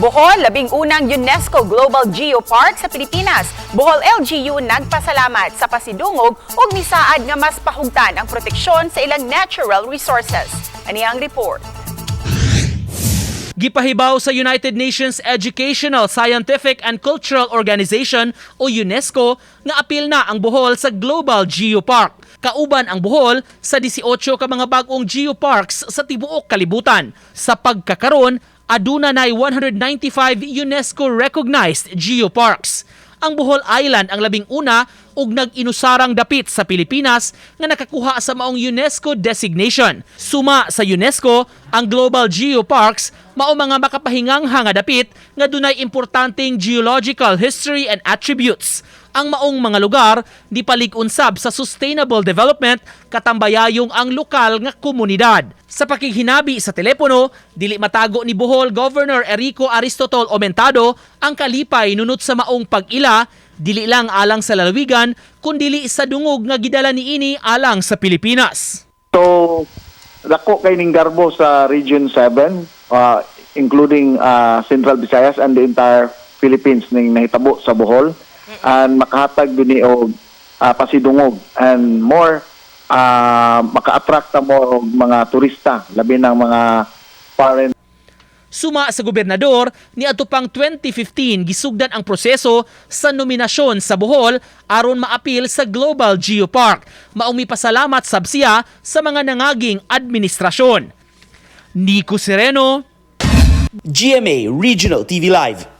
Bohol, 11ng UNESCO Global Geopark sa Pilipinas. Bohol LGU nagpasalamat sa pasidungog ug misaad nga mas pahugtan ang proteksyon sa ilang natural resources. Ani ang report. Gipahibaw sa United Nations Educational, Scientific and Cultural Organization o UNESCO nga apil na ang Bohol sa Global Geopark. Kauban ang Bohol sa 18 ka mga bag-ong geoparks sa tibuok kalibutan. Sa pagkakaron, aduna nay 195 UNESCO recognized geoparks. Ang Bohol Island ang 11 ug nag-inusarang dapit sa Pilipinas nga nakakuha sa maong UNESCO designation. Suma sa UNESCO, ang Global Geoparks mao mga makapahingangha nga dapit nga dunay importanteng geological history and attributes. Ang maong mga lugar di palig-unsab sa sustainable development katambayayong ang lokal nga komunidad. Sa pakighinabi sa telepono, dili matago ni Bohol Governor Erico Aristotle Aumentado ang kalipay nunot sa maong pag-ila, dili lang alang sa lalawigan kundili sa dungog nga gidala niini alang sa Pilipinas. So, dako kay ning garbo sa Region 7, including Central Visayas and the entire Philippines ning nahitabo sa Bohol and makahatag din ni og pasidungog and more maka-attract ta mo og mga turista, labi ng mga foreign. Suma sa gobernador, niadto pang 2015 gisugdan ang proseso sa nominasyon sa Bohol aron maapil sa Global Geopark. Maong mipasalamat sab siya sa mga nangaging administrasyon. Nico Sereno, GMA Regional TV Live.